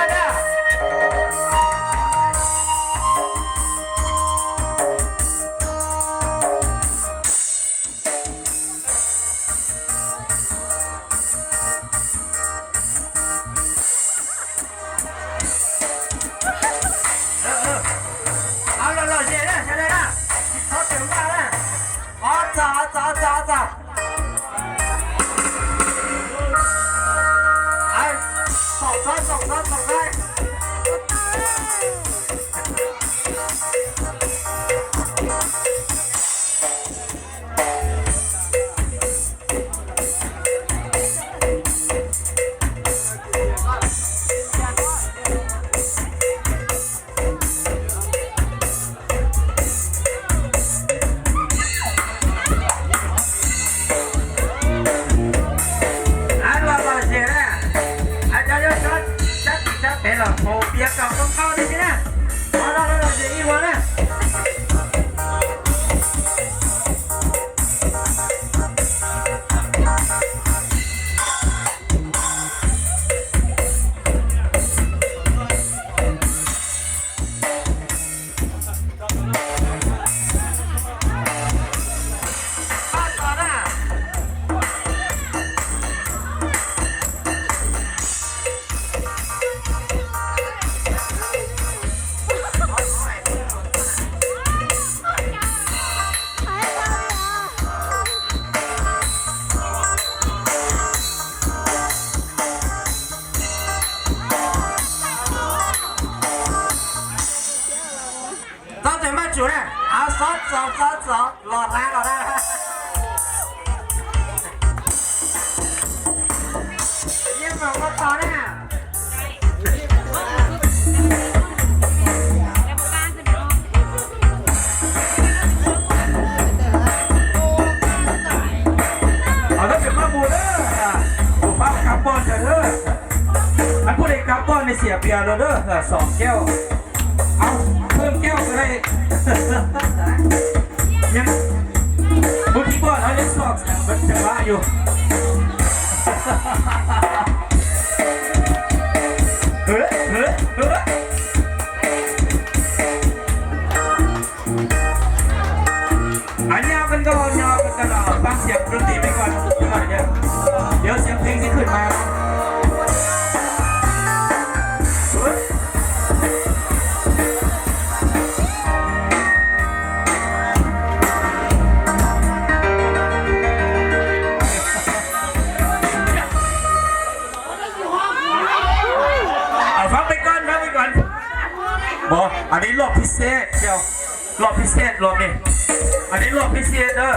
ເອີ ເອີ ເອົາ ຫຼໍ່ໆ ເຊີນເດີ ເຊີນເດີ ສິບສອງເຕັມວ່າແລ້ວ ອາຈາ ອາຈາ ອາຈາ ໄອ້ ສອງຊ້ອນ ສອງຊ້ອນ ສອງຊ້ອນ. ເຈົ້າເຕັມມາຈູນະ ເອົາ ຊ້ອນສອງ ຊ້ອນສອງ ຫຼອດລະ ຫຼອດລະ ຢ້ຽມ ມາຕໍ່ນະ. ເອົາເດີ ເປັນໝູ່ເດີ ບໍ່ຟ້າວກັບບ່ອນເດີ ຄັນຜູ້ໃດກັບບ່ອນນີ້ເສຍເບຍໂລດເດີ ສອງແກ້ວ ເອົາ ເພີ່ມແກ້ວກໍໄດ້ ຍັງ ມືຄີບອດເຮົາຍັງຊອກເບິ່ງຈັງຫວະຢູ່ ເຮີ ເຮີ ເຮີ. ອ່ະ ຍາວກັນກ່ອນ ຍາວກັນກ່ອນ ຟັງສຽງດົນຕີໄປກ່ອນ ດຽວສຽງເພງຊິຂຶ້ນມາ. ເອົາ ຟັງໄປກ່ອນ ຟັງໄປກ່ອນ ບໍ່ ອັນນີ້ລອບພິເສດ ດຽວ ລອບພິເສດ ລອບນີ້ ອັນນີ້ລອບພິເສດເດີ.